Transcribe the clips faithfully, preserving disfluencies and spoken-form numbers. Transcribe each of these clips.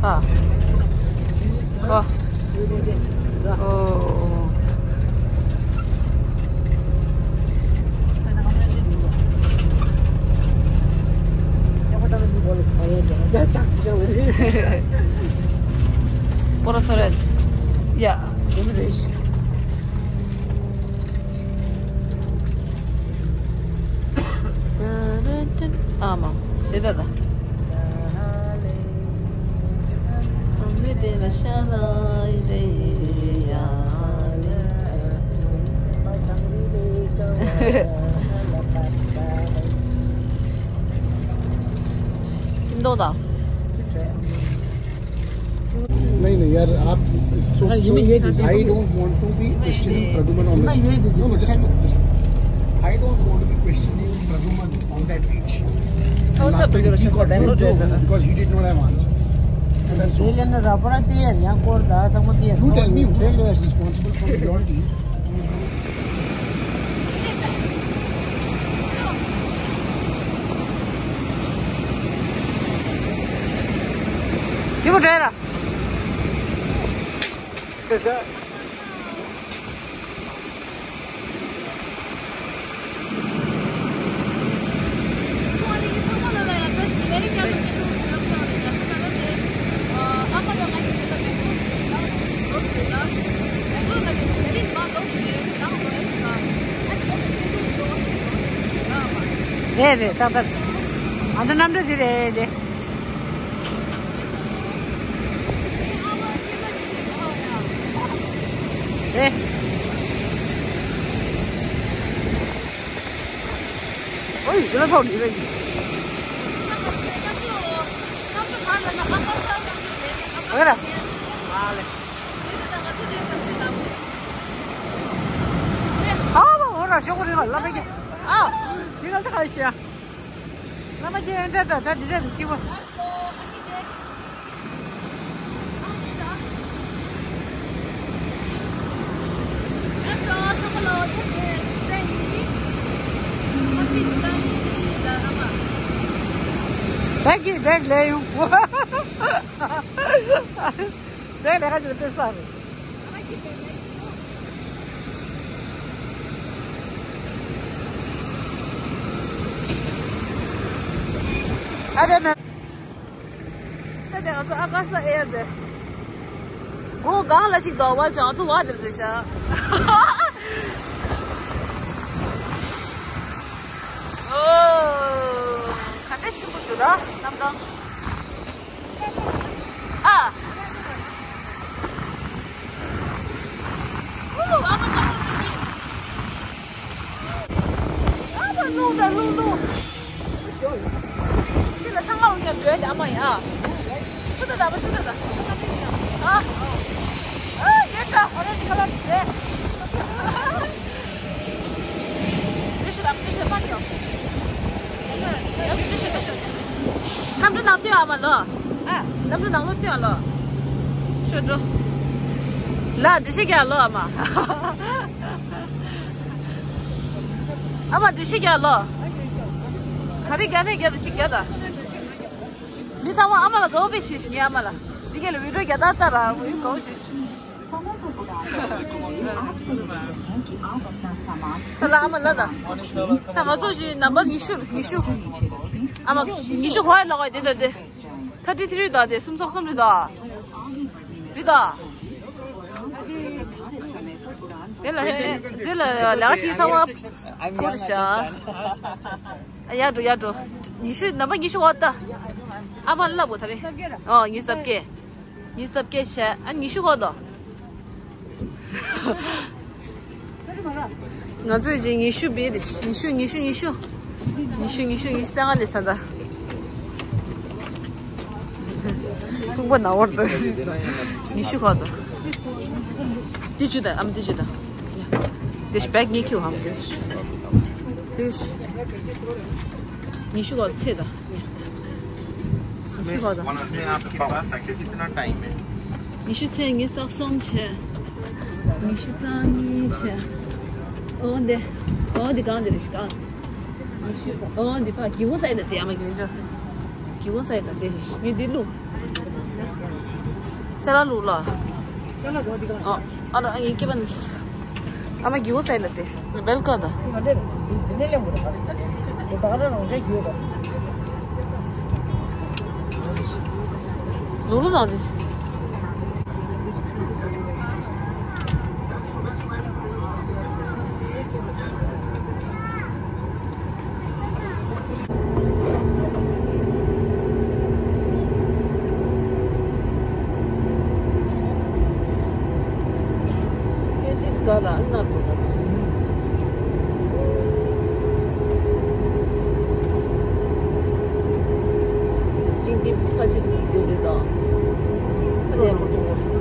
ཨ། ཨ། ཨོ། སྤོ་ར་ཐོ་རེད། ཡ། ཨ་མ། དེ་ད་ད། མདོག་དང་། नहीं नहीं यार, आप सोचो। I don't want to be questioning Pradyuman on that. No, no, just, just, I don't want to be questioning Pradyuman on that reach. Last time he got beat because he did not have answers. And that's all. You tell me who's responsible for your team. རེད་རེད། ཏག་ཏག་ཨ་ད་གནམ་གྲུ་དེ་རེད་དེ། རེད། ཨོ་ཡིག་ལ་ཐོག་ནི་རེད། ཨ་ར། ཨ་ལེ། ཨ་བ་འོ་ར་ཤོག་གུ་རེད་ལ་ལ་མེ་གི། ཨ། དེ་ག་ད་ག་ཤ། བླ་མ་རྗེ་ཨེ་འདྲ་ད་ད་འདི་འདྲ་འདི་སྐྱིད་པོ། བེག་གི་བེག་ལས་ཡོང་། བེག་ལས་ཀ་ཅིག་ལ་དཔེ་ས་རེད། ཨ་རེ་མེ། ད་དེ་ང་ཚོ་ཨ་ཀ་ས་ཨེར་དེ། སྒོ་སྒང་ལ་ཅིག་འདུག་བ་ཅང་ང་ཚོ་བ་དེར་རེད་ཤག་ཨོ། ག་འདྲ་ཞིམ་པོ་འདུག་ར་གནམ་ཐང་། ཨ། ཨུ། ཨ་མ་ཅང་རེད། ཨ་མ་རླུང་དང་རླུང་རླུང་། ཅི་ལ་ཚང་མ་འོང་ཡང་འགྲོ་ཡ་དེ་ཨ་མ་ཡིན་ཨ། ཚུ་ད་ད་མ་ཚུ་ད་ད། ཨ། ཨ་ཡོད་ད་ཨོ་རེ་ཇི་ཁ་ལར་རེད། ཏུ་ཤི་ལ་ཏུ་ཤི་ད་ཡོད། ཏུ་ཤི་ཏུ་ཤི་ཏུ་ཤི། གནམ་གྲུ་ནང་སྟོན་ཨ་མ་ལོ། ཨ། གནམ་གྲུ་ནང་ལོ་སྟོན་ཨ་ལོ། ཤོད་འགྲོ། ལ་འགྲེལ་བཤད་རྒྱག་ལོ་ཨ་མ། ཨ་མ་འགྲེལ་བཤད་རྒྱག་ལོ། ག་རེ་རྒྱག་ནས་རྒྱག་ད་ཅིག་རྒྱག་ད། མི་ཚང་མ་ཨ་མ་ལ་དགའ་པོ་དཔེ་བྱེད་ཤིག་ངའི་ཨ་མ་ལ། འདི་ག་ལ་བི་ཌིའོ་རྒྱག་ད་ལྟ་ར་བུ་ཡུ་དགའ་པོ་བྱེད་ཤིག་ད་ལ་ཨ་མ་ལ་ད། ད་ང་ཚོ་ཞིག་ནམ་བར་ཉི་ཤུ་ཉི་ཤུ། ཨ་མ་ཉི་ཤུ་གོ་ཡ་ལོག་ག་དེ་ད་དེ། ཐར་ཊི་ཐི་རི་ད་དེ་སུམ་ཚོགས་གསུམ་རེད་ད། རེད་ད། དེ་ལ་ཧེ་དེ་ལ་ལ་ཅིག་ཚང་མ་ཁུར་ཤ། ཡར་འགྲོ་ཡར་འགྲོ། ཉི་ཤུ་ནམ་བར་ཉི་ཤུ་འོག་ད། ཨ་མ་ལབ་དགོས་ད་རེད། ཨོ་ཉི་ཤུ་རྩ་བརྒྱད། ཉི་ཤུ་རྩ་བརྒྱད་བྱས་ཨ་ཉི་ཤུ་འོག་ད། ང་ཚོས་ཅིག་ཉི་ཤུ་བེད་ཉི་ཤུ་ཉི་ཤུ་ཉི་ཤུ། ཉི་ཤུ་ཉི་ཤུ་ཉི་ཤུ་རྩ་ལྔ་ལས་ས་ད། ལྐུགས་པ་ན་བར་ད། ཉི་ཤུ་འོག་ད། དེ་ཅུ་ད་ཨམ་དེ་ཅུ་ད། དེ་ཤ་བེག་ཉི་ཁྱུ་ཧམ་དེ་ཤ། དེ་ཤ། ཉི་ཤུ་འོག་ཚེ་ད། ཉི་ཤུ་འོག་ད། इसमें आपके पास कितना टाइम है? ཉི་ཤུ་ཚེ་ཉི་ཤུ་རྩ་གསུམ་བྱས། ཉི་ཤུ་རྩ་གཉིས་བྱས། འོ་འདི། འོ་འདི་གང་འདི་རེད་ཤག་ཉི་ཤུ། འོ་འདི་ཕ་གི་འོ་ས་ཡི་ད་དེ་ཡ་མ་གི་འདྲ། གི་འོ་ས་ཡི་ད་དེ་ཞིག་ངས་འདི་བླུགས། ཅ་ལག་ལུག་ལ། ཅ་ལག་གོ་འདི་གང་ཤ། ཨ་ར་ཡིན་ཀི་བན། ཨ་མ་གི་འོ་ཚའི་ལ་དེ། བེལ་ཀ་ད། ང་ལེ་འདི་ལེ་མོ་ར། ད་ག་ར་རང་ཅའི་གི་འོ་ད། ལུག་ལུག་ནང་དེ།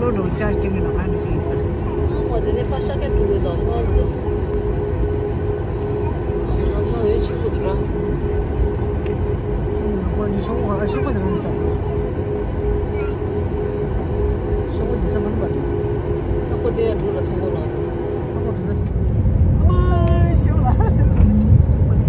ལོ་འགྲོ་ཅག་སྟེང་གི་ནང་ང་ནས་ཤེས་ས། ཨ་མ་དེ་ནས་ཕ་ཤ་ཀ་འགྲོ་གི་དང་ཕ་མི་དང་། ཨ་མ་ན་ས་ཡོད་ཆེན་པོ་འདུག་ར། ཁོ་ནི་ཤོག་ཨ་ཤོག་པ་དེ་རང་ད། ཤོག་པ་དེ་ས་མ་ནུ་པ་དེ། ད་ཁོ་དེ་ཡ་འགྲོ་ལ་ཐོ་གོ་ལ་དེ། ཐོ་གོ་འགྲོ་ལ། ཨ་མ་ཤོག་ལ། ཨུ།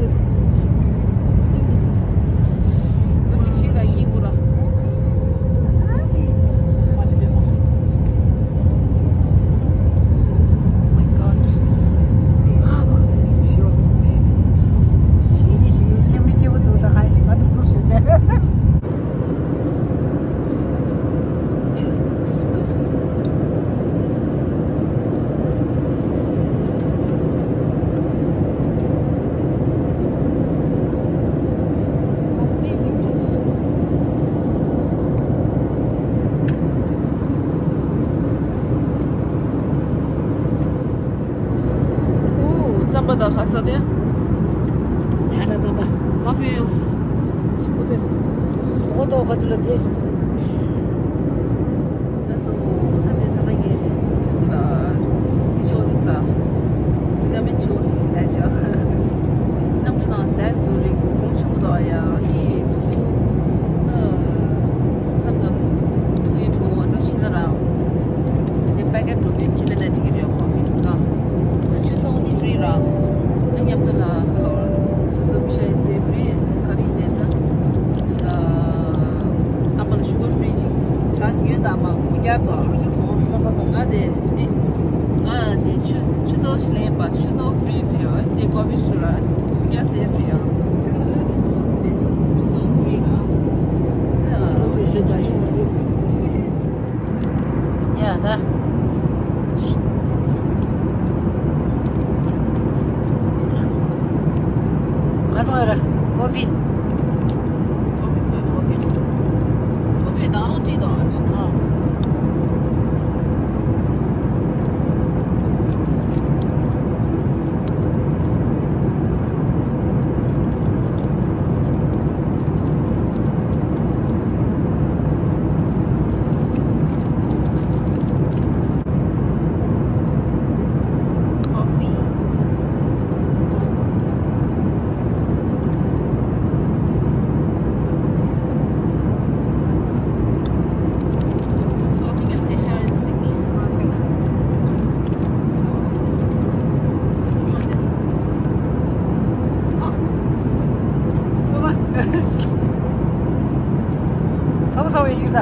རྩམ་པ་དང་ཁ་ས་དེ། ཇ་དང་རྩམ་པ། མ་ཕུད་ཡོང་། ཞིམ་པོ་དེ། ཨོ་ཏོ་ག་དུ་ལ་དེ་ཞིམ་པོ་དེ། ལགས་སོ། ད་དེ་ད་ལྟ་ངས་ཁྱོད་ཚོ་ལ་འདི་ཤོག་ཟིན་ས། ཀ་མེན་ཤོག་ཟིན་ས་ལས་བྱ། གནམ་གྲུ་ནང་ཟས་འཛུགས་རིགས་གོང་ཆེན་པོ་དང་ཡ་ཨི་སོ་སོ། ཨ། སེམས་ནང་ཐུགས་ཡིད་ཁྲོ་བོ་འགྲོ་ཕྱིན་ན་རང་། དེ་པེ་ཀེཊ་འགྲོ་མིན་ཁྱི་ལེ་ན་འགྲིག་གི་རེད། ཀོ་ཕི་འགྲོ་ད། ཆུ་ཚོད་འདི་ཧྥི་རི་ར། ཨ་མཉམ་དུ་ལ་ཁ་ལོར་སོ་སོ་ཤ་ཡི་སེ་ཧྥི་རི་ག་རེ་ཡིན་ནའི་ད། ཨ་མ་ལ་ཤུ་གར་ཧྥི་རི་ཅིག་ཆ་ཞིག་ཡོད་ས་མ་གུ་རྒྱག་ཚོ། ང་དེ་འདི་ང་ཅི་ཆུ་ཆུ་ཚོད་ཞིག་ལེན་པ་ཆུ་ཚོད་ཧྥི་རི་རེད། དེ་ཀོ་ཕི་ཧྥི་རི་ར་གུ་རྒྱག་སེ་ཧྥི་རི་ཡ། དེ་ཆུ་ཚོད་ཧྥི་རི་ར། ཡ་ས། ང་ཐོང་ཡོད་ར། ཀོ་ཕི། ཀོ་ཕི། ཀོ་ཕི་དང་ལོ་ཏྲི་དང་ཨ། Coffee. Coffee can be healthy. ཚ་བ་ཚ་བའི་ཡིག་ད།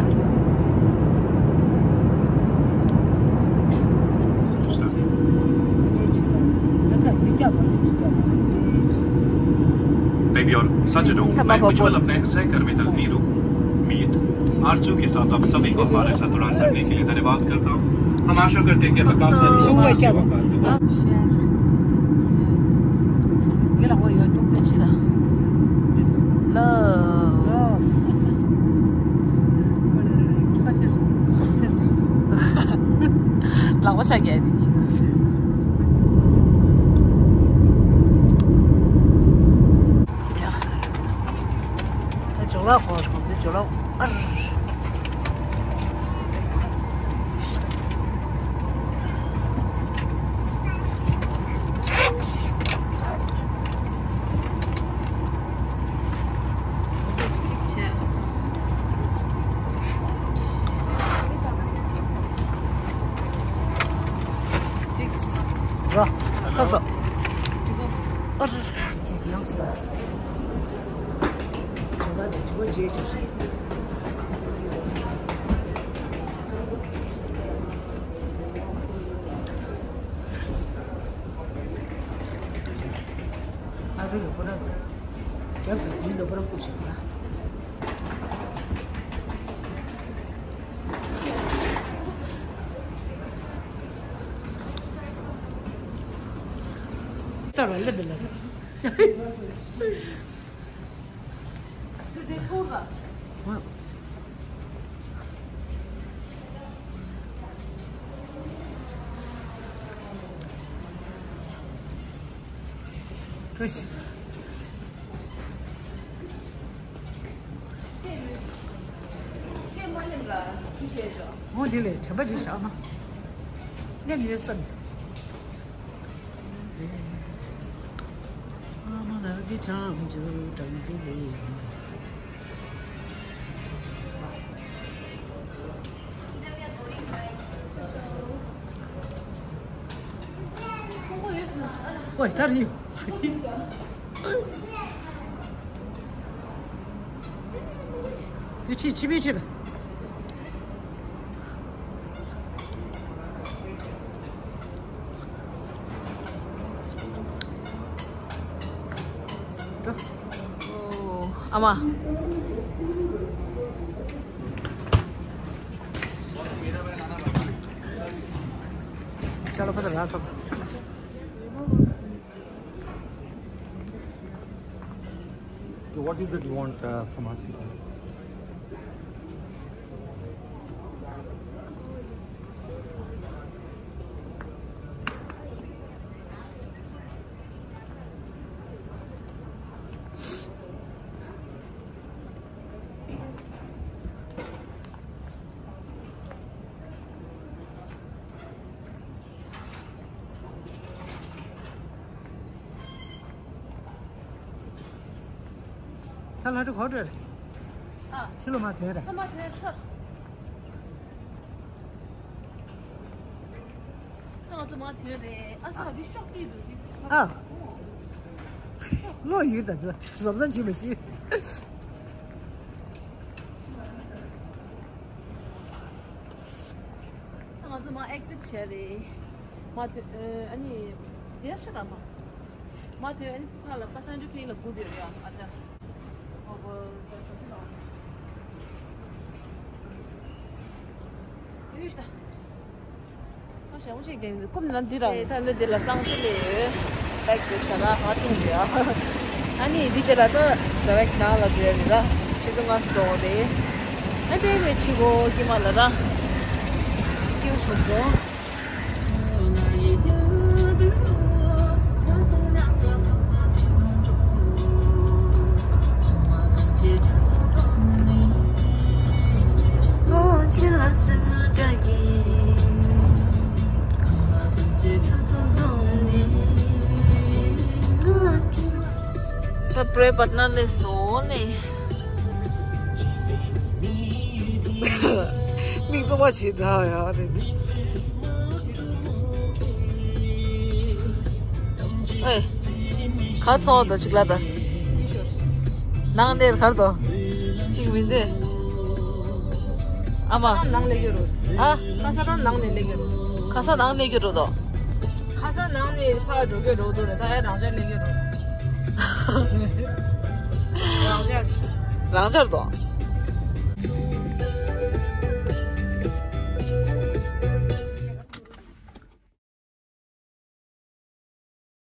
Baby, on such a note, मैं उज्ज्वल अपने सहकर्मी तलमीरों, मीत, आरजू के साथ आप सभी को हमारे साथ उड़ान भरने के लिए धन्यवाद करता हूँ। हम आशा करते हैं कि हताश Love. ལག་པ་ཆག་གི་ཨ་དེ་གཉིས་ཀ། ཡ། ད་ཇོ་ལགས་ཁོ་རང་དེ་ཇོ་ལགས་ཨར། ར། ས་ས། ཨ་ར། ཡང་ས། ཇོ་ལགས་དེ་ཇོ་ལགས་རྗེས་ཇོ་ཤེས། རྒྱབ་ཀྱི་དེའི་ལོ་པར་བཀུག་ཞིག་ཟ། ལྟར་བ་སླེབས་པའི་ལ། ཀྲུའུ་ཞི། འོ་དེ་ལས་དྲན་པ་རེ་བཞག་ན། སླེབས་ཡོད་བསམ། ཨ་མ་ལགས་ཀྱི་བྱང་ཆུབ་སྦྲང་རྩི་ལས། ཨོའི་ད་རེད། དེ་ཕྱི་ཕྱི་པའི་ཕྱི་དང་། འགྲོ། ཨོ། ཨ་མ། ཅ་ལག་ཕ་ད་ར་ས། Okay, what is that you want, uh, from us? ད་ལྷ་འདྲེ་གོ་འདྲེ་རེད། ཨ། ཕྱི་ལོ་མ་ཐོན་རེད། ལྷ་མ་ཐོན་ཚར། ང་ཚོ་མ་ཐོན་རེད། ཨ་ས་འདི་ཤོག་དྲིས་འདུག་འདི། ཨ། བློ་ཡུལ་དང་འདྲ་བཟོ་བཟང་བྱེད་མ་ཤེས། ང་ཚོ་མ་ཨེག་ཛིཊ་བྱས་རེད། མ་ཐོན། ཨ་ནི་དེ་ཤ་དང་མ། མ་ཐོན། ཨ་ནི་ཕ་ལ་པ་སན་ཇུ་ཁིང་ལ་སྒུག་བསྡད་ཡོད་ཨ་ཅག་ཨོ་བོ། ཡུས་ད། ཁ་ཞེ་པོ་ཅིག་རྒྱག་གི་འདུག་རྐུབ་ནས་ལ་འདི་རང་། ད་འདི་འདི་ལ་གསང་སྤྱོད་ལས་ཡོད། བེག་དེ་ཞག་ཁ་ཐུག་འདི་ཨ། ཨ་ནི་འདི་བྱས་ལ་ད་ད་རེག་ནང་ལ་འགྲོ་ཡ་རེད་ད། ཆུ་ཚོད་ལྔ་ཙམ་འགྲོ་དགོས་རེད། ཨ་དེ་ནས་ཕྱི་གོ་ཀི་མ་ལ་ད། ཀིའུ་ཆུ་ཚོད། ད་པྲེ་པཊ་ན་ལས་སོང་ནས། མིག་བཙུམ་པ་བྱེད་ད་ཡ་རེད། ཨེ། ག་ཚོགས་དང་གཅིག་ལ་ད། ནང་ནས་གར་དོ། གཅིག་མིན་ཏེ། ཨ་མ། ནང་ལས་ཀྱི་རོ། ཨ། ཁ་ས་དང་ནང་ནས་ལས་ཀྱི་རོ། ཁ་ས་ནང་ལས་ཀྱི་རོ་དོ། ཁ་ས་ནང་ནས་ཕར་འགྲོ་གི་རོ་དོ་རེད། ད་ཡ་རང་ཅག་ལས་ཀྱི་རོ། རང་ཅག་རང་ཅག་དོ།